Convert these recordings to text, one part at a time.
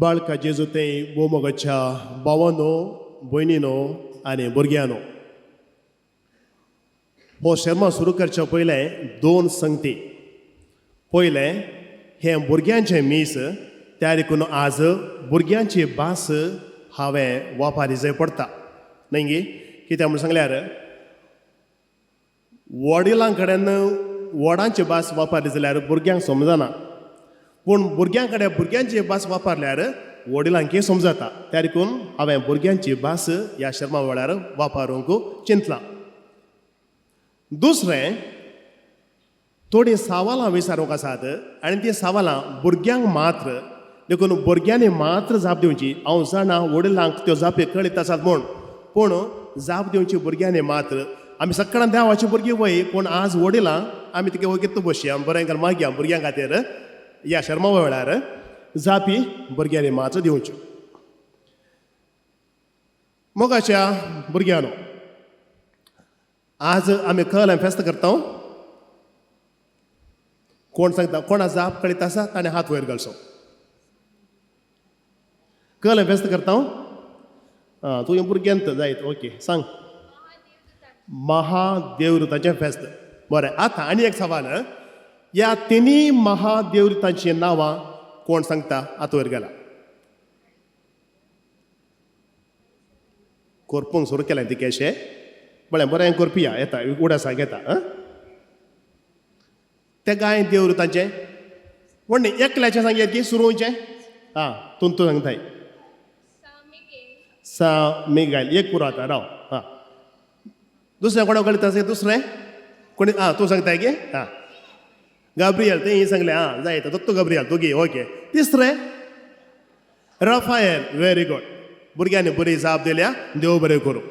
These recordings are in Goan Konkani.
बाळका जेजू ते भोवमोगाच्या भावानो, भयणीनो आनी भुरग्यांनो, हो शर्मा सुरू करच्या पयलें दोन संगती. पयलें, हें भुरग्यांचें मीस, त्या देखून आज भुरग्यांची भास हांवें वापारी जाय पडटा न्हय गे. कित्याक म्हूण सांगल्यार वडिलां कडेन व्हडांची भास वापरली जाल्यार भुरग्यांक समजना, पूण भुरग्यां कडेन भुरग्यांची भास वापरल्यार वडिलांकय समजता. त्या देखून हांवें भुरग्यांची भास ह्या शर्मा वेळार वापरूंक चिंतलां. दुसरें, थोडीं सवालां विचारूंक आसात आनी तीं सवालां भुरग्यांक मात्र, देखून भुरग्यांनी मात्र जाप दिवची. हांव जाणा वडिलांक त्यो जापी कळीत आसात म्हूण, पूण जाप दिवची भुरग्यांनी मात्र. आमी सगळ्यां देवाची भुरगीं वय, पूण आज वडिलां आमी तिका वगीत बसया बरें कर मागया भुरग्यां खातीर ह्या शर्मा वेळार जापी भुरग्यांनी मात्र दिवच्यो. मोगाच्या भुरग्यांनो, आज आमी कल फेस्त करता. कोण सांगता, कोणा जाप कळीत आसा ताणें हात वयर घालचो. कल फेस्त करता. आं, तुवें भुरग्यांत जायत, ओके, सांग. महादेवरुताचें फेस्त. बरें, आतां आनी एक सवाल. ह्या तिनूय महादेवरुतांचीं नांवां कोण सांगता? हात वयर गेला. कोरपूंक सुरू केलें ती केशें बरें बरें करपिया येता उडासाक येता. आं, ते गाय देवरुतांचें कोण न्ही एकल्याचें सांगयात की सुरू वयचें. आं, तूं तूं सांगताय. सा मिगायल एक पुरो आतां राव. आं, दुसरें कोणा कळीत आसा? दुसरें कोणी? आं, तूं सांगताय की. आं, गाब्रियल तें सांगलें. आं, जाय दत्तू गाब्रियल तुगी. ओके, तिसरें रफायल. व्हेरी गुड, भुरग्यांनी बरी जाप दिल्या, देव बरें करूं.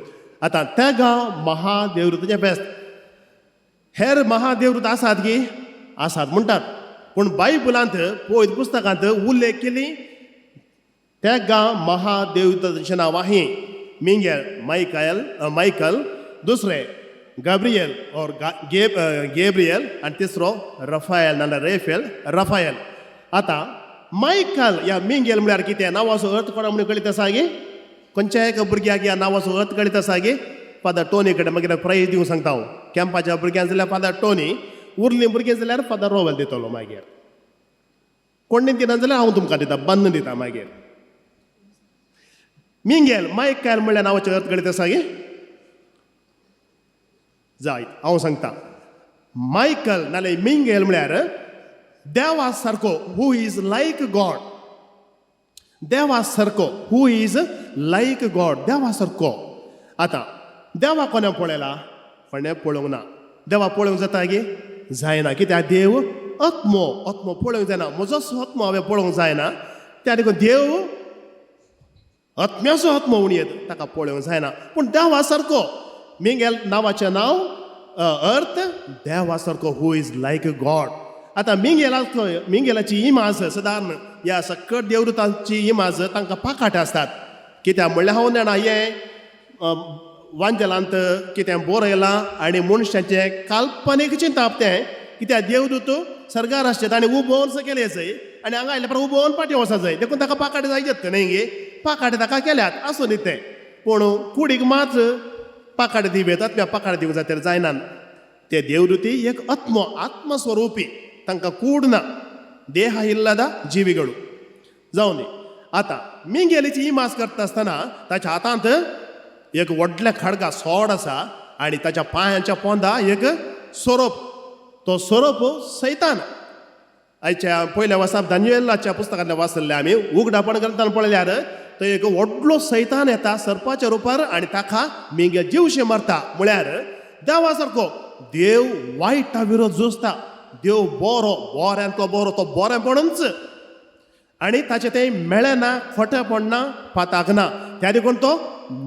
आतां त्या गांव महादेवरुताचें फेस्त. हेर महादेवरूत आसात की? आसात म्हणटात, पूण बायबलांत पवित्र पुस्तकांत उल्लेख केली त्या गांव महादेवताचें नांव आहे मिंगेल मायकल मायकल, दुसरें गाब्रियल और गेब्रियल आनी तिसरो रफायल नाल्यार रेफेल रफायल. आतां मायकल ह्या मिंगेल म्हळ्यार कितें? नांवाचो अर्थ कोणा म्हणून कळीत आसा गे? खंयच्या एका भुरग्याक ह्या नांवाचो अर्थ कळीत आसा गे? फादर टोनी कडेन मागीर प्रायज दिवंक सांगता हांव. कॅम्पाच्या भुरग्यांक जाल्यार फादर टोनी, उरलीं भुरगीं जाल्यार फादर रोवेल दितलो. मागीर कोण दिना जाल्यार हांव तुमकां दिता, बंद दिता मागीर. मिंगेल मायकल म्हणल्यार नांवाचो अर्थ कळीत आसा गे? जायत, हांव सांगता. मायकल नाल्यार मिंगेल म्हळ्यार देवा सारको, who is like God. देवा सारको, who is like God, देवा सारको. आतां देवा कोणें पळयला? कोणें पळोवंक ना. देवा पळोवंक जाता गे? जायना. कित्याक? देव आत्मो, आत्मो पळोवंक जायना. म्हजो आत्मो हांवें पळोवंक जायना, त्या देखून देव आत्म्याचो आत्मो म्हणयेत, ताका पळोवंक जायना. पूण देवा सारको, मिंगेल नांवाचें नांव अर्थ देवा सारको, who is like God. आतां मिंगेलाचो मिंगेलाची इमाज सदारण ह्या सकट देवदूतांची इमाज तांकां पाकाट आसतात. कित्याक म्हणल्यार हांव जाणा हें वांजेलांत कितें बरयलां आनी मनशाचें काल्पनीक चिंतप तें. कित्याक देवदूत सर्गार आसचे ताणें उबोवन सकयल येयचय आनी हांगा आयल्या परत उबोवन पाटी वचत जाय, देखून ताका पाकाट जायत न्हय गे. पाकाट ताका केल्यात आसूं न्ही तें, पूण कुडीक मात्र पाकाट दिवं येतात, त्या पाकाट दिवंक जाय जायना. ते देवदूती एक आत्मो, आत्मस्वरुपी, तांकां कूड ना, देह इल्लादा जिविगडू जावं दी. आतां मिंगेलीची इमाज करता आसतना ताच्या हातांत एक व्हडलें खडगा सोड आसा आनी ताच्या पांयांच्या पोंदा एक सोरोप, तो सोरोप सैतान. आयच्या पयल्या वासाप दानियेलाच्या पुस्तकांतल्या वाचल्लें आमी उगडापण ग्रंथान पळयल्यार तो एक व्हडलो सैतान येता सर्पाच्या रुपार आनी ताका मिंगेल जिवशें मारता. म्हळ्यार देवा सारको देव वायटा विरोध झुजता. देव बरो, बऱ्यांतलो बरो, तो बरेंपणूच आनी ताचें तें मेळना, खोटेपण ना, पाताक ना, त्या देखून तो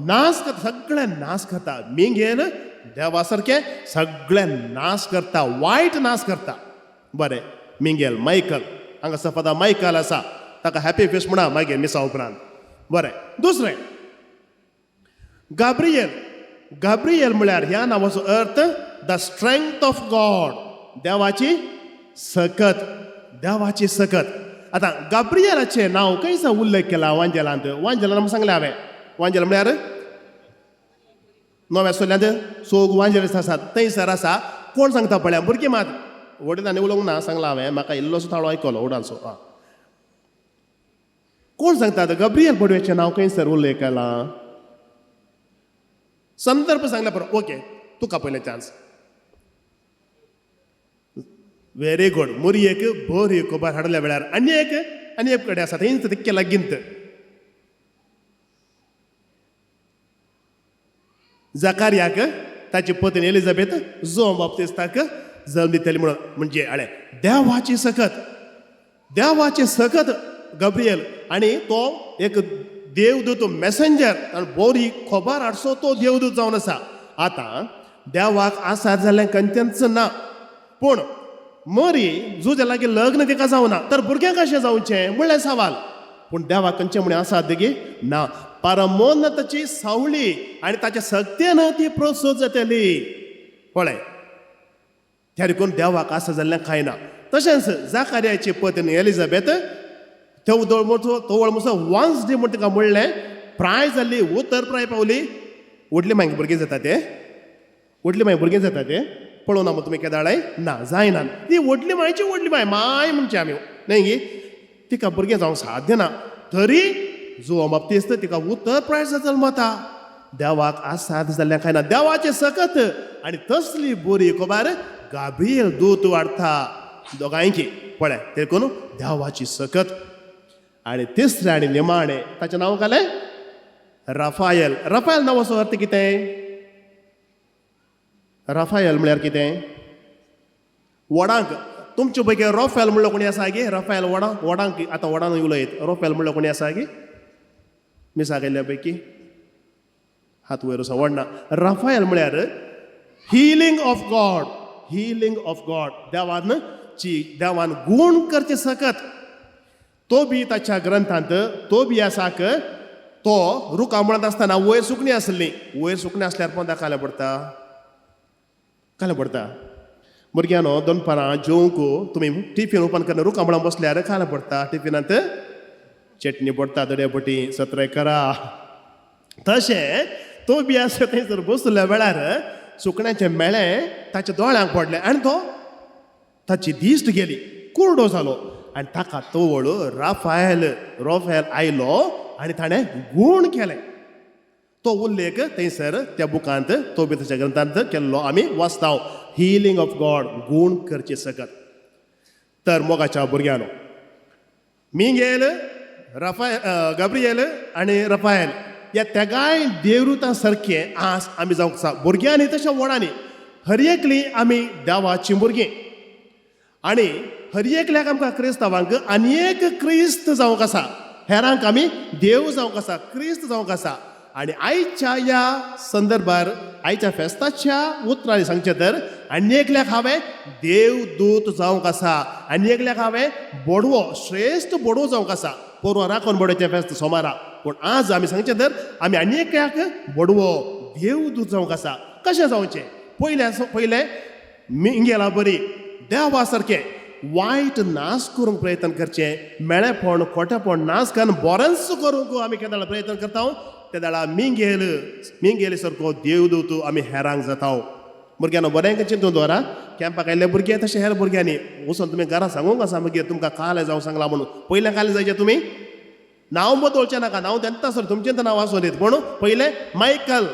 नाश करता, सगळें नाश करता. मिंगेल देवा सारकें सगळें नाश करता, वायट नाश करता. बरें, मिंगेल मायकल हांगा फादर मायकल आसा, ताका हॅपी फेस्ट म्हणा मागीर मिसा उपरांत. बरें, दुसरें गाब्रियल. गाब्रियल म्हळ्यार ह्या नांवाचो अर्थ the strength of God, देवाची सकत, देवाची सकत. आतां गाब्रियलाचें नांव खंयसर उल्लेख केला वांजेलांत? वांजेलान आमकां सांगलें हांवें. वांजेल म्हळ्यार नव्या सोल्यांत चोग वांजेल आसात थंयसर आसा. कोण सांगता पळया भुरगीं मात वडिलांनी उलोवंक ना सांगलां हांवें, म्हाका इल्लोसो ताळो आयकलो व्हडांचो. आं, कोण सांगतात गब्रियल बडवेचें नांव खंयसर उल्लेख केला? संदर्भ सांगल्या बरो. ओके, तुका पयलें चान्स. Very good. मुरयेक बरी खबर हाडल्या वेळार आनी एक आनी एक कडेन आसा थंयच तितकें लागींत जाकार्याक ताची पत्नी एलिझाबेथ जोम बाप्तिस्ताक जल्म दितली म्हणून. म्हणजे आळे देवाची सकत, देवाची सकत गब्रियल आनी तो एक देवदूत मॅसेंजर आनी बरी खबर हाडसो तो देवदूत जावन आसा. आतां देवाक आसा जाल्यार खंयचेंच ना, पूण मरी जुज्या लागीं लग्न तिका जावना तर भुरग्यांक कशें जावचें म्हणलें सवाल. पूण देवाक खंयचें म्हणे आसा देगी ना. परमोन्नताची सावळी आनी ताच्या सक्तेन ती प्रसूत जातली. पळय त्या देखून देवाक आसा जाल्लें कांय ना. तशेंच जाकार्याची पत्नी एलिझाबेथ तवळ तवळ मुसो वांस दी म्हण तिका म्हणलें, प्राय जाल्ली उतर प्राय पावली. व्हडली मागीर भुरगीं जाता ते, व्हडली मागीर भुरगीं जाता ते पळोवना मग तुमी केदाळाय ना जायना. ती व्हडली मायची व्हडली माय माय म्हणचे आमी न्हय गी, तिका भुरगें जावंक साध्य ना तरी जुवा बाप्तीस्त तिका उतर प्राय जल्मता. देवाक आसात जाल्लें कांय ना, देवाचें सकत आनी तसली बरी खबर गाब्रियल दूत वाडटा दोगांयकी. पळय देखून देवाची सकत. आनी तिसरें आनी निमाणें ताचें नांव घालें राफायल. राफायल नांवाचो अर्थ कितें? राफायल म्हळ्यार कितें? वडांक. तुमचे पैकी रोफेल म्हणलो कोणी आसा गे? राफायल वडां वडांक आतां वडान उलयत. रोफेल म्हणलो कोणी आसा गे? मिसाक आयिल्ल्या पैकी हात वयर असो वडना. राफायल म्हळ्यार healing of God, healing of God. देवान ची देवान गूण करचें सकत. तो बी ताच्या ग्रंथांत तो बी आसाक तो रुखा म्हणत आसतना वयर सुकणी आसली. वयर सुकणें आसल्यार पोंदा कालें पडटा, कालें पडटा. भुरग्यांनो दनपारां जेवंक तुमी टिफीन ओपन करून रुखा मुळां बसल्यार कालें पडटा. टिफिनांत चटणी पडटा दडे पटी सत्रे करा. तशें तो बी आसा थंयसर बसल्या वेळार सुकण्याचें मेळें ताच्या दोळ्यांक पडलें आनी तो ताची दिश्ट गेली, कुरडो जालो. आनी ताका तवळ राफायल रोफेल आयलो आनी ताणें गूण केलें. तो उल्लेख थंयसर त्या बुकांत तो बी ताच्या ग्रंथांत केल्लो आमी वाचता. हिलींग ऑफ गॉड, गूण करचें सकत. तर मोगाच्या भुरग्यांनो मिंगेल रफायल गाब्रियल आनी रफायल ह्या तेगाय देवरुतां सारकें आज आमी जावंक आसा. भुरग्यांनी तशें व्हडांनी हर एकली आमी देवाचीं भुरगीं आनी हर एकल्याक आमकां क्रिस्तांवांक आनी एक क्रिस्त जावंक आसा. हेरांक आमी देव जावंक आसा, क्रिस्त जावंक आसा. आनी आयच्या ह्या संदर्भार आयच्या फेस्ताच्या उतरांनी सांगचें तर आनी एकल्याक हांवें देवदूत जावंक आसा, आनी एकल्याक हांवें बोडवो श्रेश्ठ बोडवो जावंक आसा. पोरवा राखून बोडोचें फेस्त सोमारा, पूण आज आमी सांगचें तर आमी आनी एकल्याक बोडवो देवदूत जावंक आसा. कशें जावचें? पयलें पयलें मिंगेला बरी देवा सारकें वायट नाश करूंक प्रयत्न करचें, मेळेपण खोटेपण नाश करून बरेंच करूंक आमी केन्ना प्रयत्न करता तेदाळा मिंगेल मिंगेल सारको देवदूत आमी हेरांक जाता. भुरग्यांनो बरें चिंतून दवरा. कॅम्पाक आयिल्ले भुरगे तशें हेर भुरग्यांनी वचून तुमी घरा सांगूंक आसा मागीर तुमकां काले जावं सांगलां म्हणून. पयलें काले जायचें तुमी नांव बदलचें नाका, नांव तेन्ना सर तुमचें नांव आसूं न्ही, पूण पयलें मायकल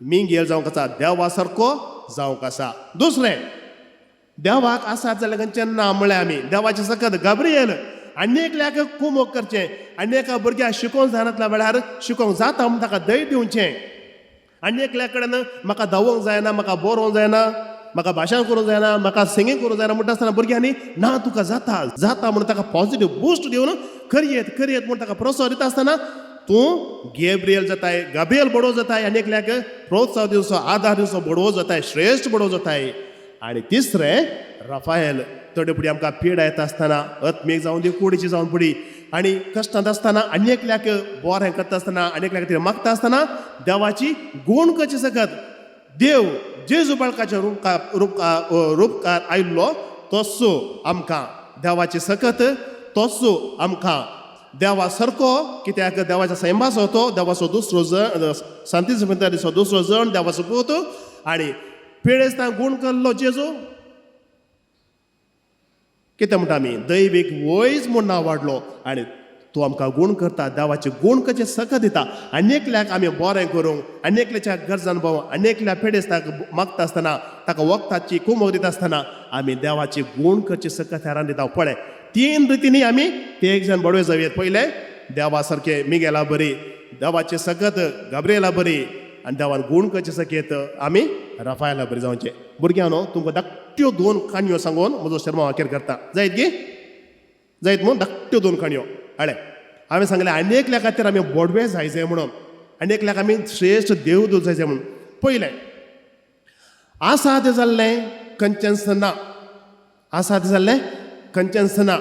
मिंगेल जावंक आसा, देवा सारको जावंक आसा. दुसरें देवाक आसात जाल्यार खंयचें ना म्हळ्यार आमी देवाचें सकत गाब्रियल आनी एकल्याक कुमोक करचें, आनी एका भुरग्याक शिकोवंक जायनातल्या वेळार शिकोवंक जाता म्हूण ताका धैर्य दिवचें. आनी एकल्या कडेन म्हाका धांवोंक जायना, म्हाका बरोवंक जायना, म्हाका भाशण करूंक जायना, म्हाका सिंगींग करूंक जायना म्हणटा आसतना भुरग्यांनी ना तुका जाता जाता म्हणून ताका पॉझिटीव बुस्ट दिवन करयेत करयेत म्हूण ताका प्रोत्साहन दिता आसतना तूं गेब्रियल जाताय, गाब्रियल बडोव जाताय, आनी एकल्याक प्रोत्साहन दिवचो आदार दिवचो बडोव जाताय, श्रेश्ठ बडोव जाताय. आनी तिसरें राफायल थोडे फुडें आमकां पिडा येता आसतना आत्मीक जावन दी कुडीची जावन फुडें आनी कश्टांत आसतना आनी एकल्याक बरें करता आसतना आनी एकल्या खातीर मागता आसतना देवाची गूण करची सकत देव जेजू बाळकाच्या रुपकार रुपकार आयिल्लो तसो आमकां देवाची सकत तोच आमकां देवा सारको, कित्याक देवाच्या सैमाचो तो, देवाचो दुसरो जण, सांतिचो दुसरो जण, देवाचो पूत आनी पिडेस्तांक गूण केल्लो जेजू. कितें म्हणटा आमी, दैवीक वयज म्हूण नांव वाडलो आनी तूं आमकां गूण करता, देवाचे गूण करचें सकत दिता. आनी एकल्याक आमी बरें करूंक, आनी एकल्याच्या गरजान भोंव, आनी एकल्या पिडेस्ताक मागता आसतना, ताका वखदाची कुमक दिता आसतना आमी देवाची गूण करची सकत हेरान दिता. पळय, तीन रितींनी आमी ते एक जाण बडवे जावयेत. पयलें देवा सारकें मिगेला बरी, देवाचे सकत गाब्रिएला बरी आनी देवान गूण करचे सकेत आमी रफायला बरी जावचें. भुरग्यांनो, तुमकां धाकट्यो दोन काणयो सांगून म्हजो शर्मा वाक्यर करता. जायत गी? जायत म्हूण धाकट्यो दोन काणयो. हाडे हांवें सांगलें, आनी एकल्या खातीर आमी बोडवे जाय जाय म्हणून, आनी एकल्याक आमी श्रेश्ठ देवदूत जाय जाय म्हणून. पयलें आसा तें जाल्लें खंयचेंच ना, आसा तें जाल्लें खंयचेंच ना.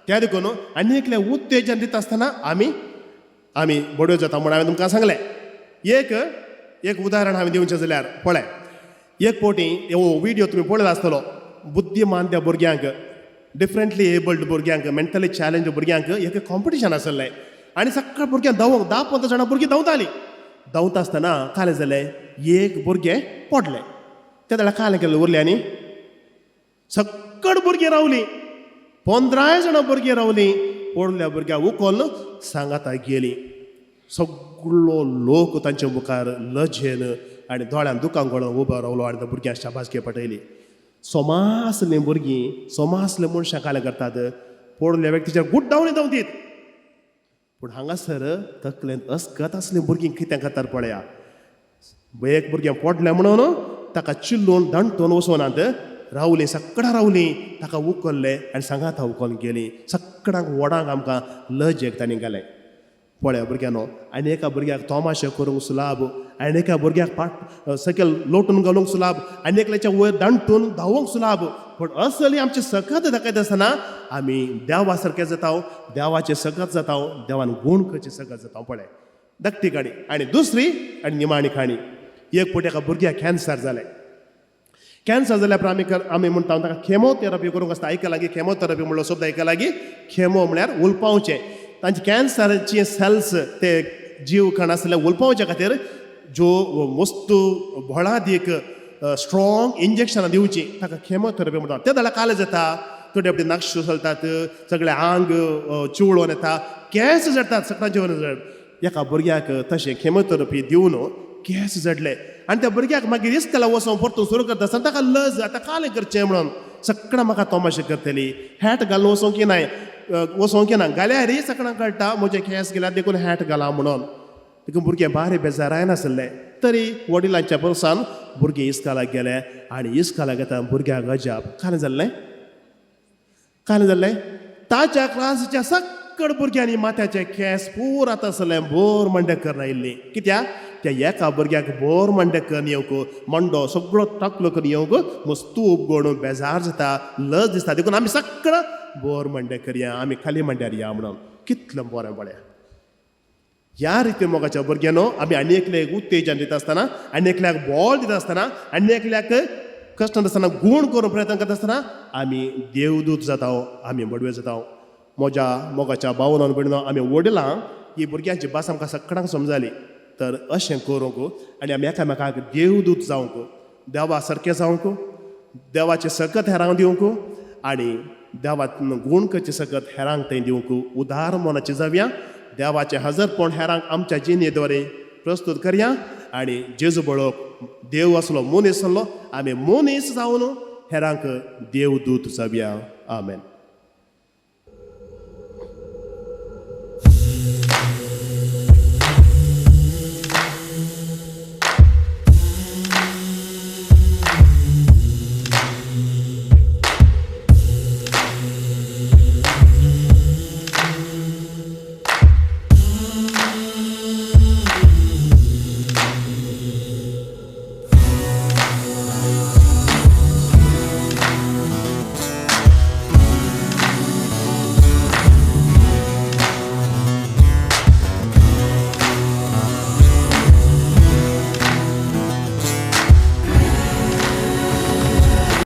त्या देखून आनी एकलें उत्तेजन दिता आसतना आमी आमी बडव्यो जाता म्हूण हांवें तुमकां सांगलें. एक एक उदाहरण हांवें दिवचें जाल्यार पळय, एक फावटी हो विडियो तुमी पळयला आसतलो, बुद्धिमान त्या भुरग्यांक, डिफरंटली एबल्ड भुरग्यांक, मेंटली चॅलेंज भुरग्यांक एक कॉम्पिटिशन आसलें आनी सगळ्या भुरग्यांक धांवंक 10-15 जाणां भुरगीं धांवतालीं. धांवता आसतना कालें जालें, एक भुरगें पडलें. त्या वेळार कालें केलें उरलें आनी सगळ भुरगीं रावलीं, 15 जाणां भुरगीं रावलीं. पडल्या भुरग्यांक उखल सांगाता गेलीं. सगळो लोक तांच्या मुखार लजेन आनी दोळ्यान दुकां गळोवन उबो रावलो आनी त्या भुरग्यांक शाबासकी पटयली. सोमा आसलीं भुरगीं, सोमा आसले मनशां कालें करतात, पडल्या व्यक्तीचेर गुड धांवणी धांवतीत. पूण हांगासर तकलेंत अस्कत आसलीं भुरगीं कितें करतात पळया. एक भुरगें पडलें म्हणून ताका चिल्लून दांटून वचोनात, रावलीं, सगळां रावलीं, ताका उखल्लें आनी सांगाता उखलून गेलीं. सगळ्यांक व्हडांक आमकां लजेक तांणी घालें. पळया भुरग्यांनो, आनी एका भुरग्याक तोमाशे करूंक सुलाभ, आनी एका भुरग्याक पाट सकयल लोटून घालूंक सुलाभ, आनी एकल्याच्या वयर दांटून धांवूंक सुलाभ. पूण असली आमची सकत दाखयता आसतना आमी देवा सारके जाता, देवाचे सकत जाता, देवान गूण करचे सकत जाता. पळय धाकटी काणी. आनी दुसरी आनी निमाणी काणी, एक फावटी एका भुरग्याक कॅन्सर जालें. कॅन्सर जाल्यार उपरांत आमी म्हणटा ताका खेमोथेरपी करूंक आसता. आयकलां की खेमोथेरपी म्हणलो शब्द आयकला की? खेमो म्हळ्यार उलपावचें. तांचे कॅन्सराचे सेल्स ते जीव कण आसले उलपावच्या खातीर ज्यो वस्तू बळादीक स्ट्रॉंग इंजेक्शनां दिवचीं ताका खेमोथेरपी म्हणटा. ते जाल्यार कालें जाता, थोडे फावटी नाकशो चलतात, सगळे आंग चिवळोन येता, केंस जडटात, सगळ्यांचे वयर जड. एका भुरग्याक तशें खेमोथेरपी दिवन केंस जडले आनी त्या भुरग्याक मागीर इस्कला वचोन परतून सुरू करता आसतना ताका लज, आतां कालें करचें म्हणून सगळां म्हाका तोमाशे करतली, हॅट घालून वचोंक की नाय, वचोंक ना, घाल्यार सगळ्यांक कळटा म्हजे केंस गेल्यार देखून हॅट घाला म्हणून. देखून भुरगें बारी बेजाराय नासलें तरी वडिलांच्या पोरसान भुरगें इस्कालाक गेलें आनी इस्कालाक येता भुरग्याक अजाप. कालें जाल्लें, कालें जाल्लें, ताच्या क्लासीच्या सगळ भुरग्यांनी माथ्याचे केंस पूर आतां आसलें बोर मांडे करून आयिल्लीं. कित्याक त्या एका भुरग्याक बोर मांडे करून येवंक, मांडो सगळो टाकलो करून येवंक मस्तू उबगणून बेजार जाता, लज दिसता. देखून आमी सगळं बोर मांडे करया, आमी खाली मांड्यार या म्हणून. कितलें बरें पळया. ह्या रिती मोगाच्या भुरग्यांनो, आमी आनी एकल्याक उत्तेजन दिता आसतना, आनी एकल्याक बॉल दिता आसतना, आनी एकल्याक कश्ट आसतना गूण करूंक प्रयत्न करता आसतना आमी देवदूत जाता, आमी बडवे जाता. म्हज्या मोगाच्या भावनान भयणीनो, आमी वडिलां ही भुरग्यांची भास आमकां सगळ्यांक समजाली तर अशें करूंक आनी आमी एकामेकाक देवदूत जावंक, देवा सारकें जावंक, देवाचें सकत हेरांक दिवंक आनी देवात गूण करचें सकत हेरांक थंय दिवंक उदार मनाचें जावया. देवाचें हजरपण हेरांक आमच्या जिणे द्वारे प्रस्तूत करया आनी जेजू बळोक देव आसलो, मनीस आसलो, आमी मनीस जावन हेरांक देवदूत जावया. आमेन.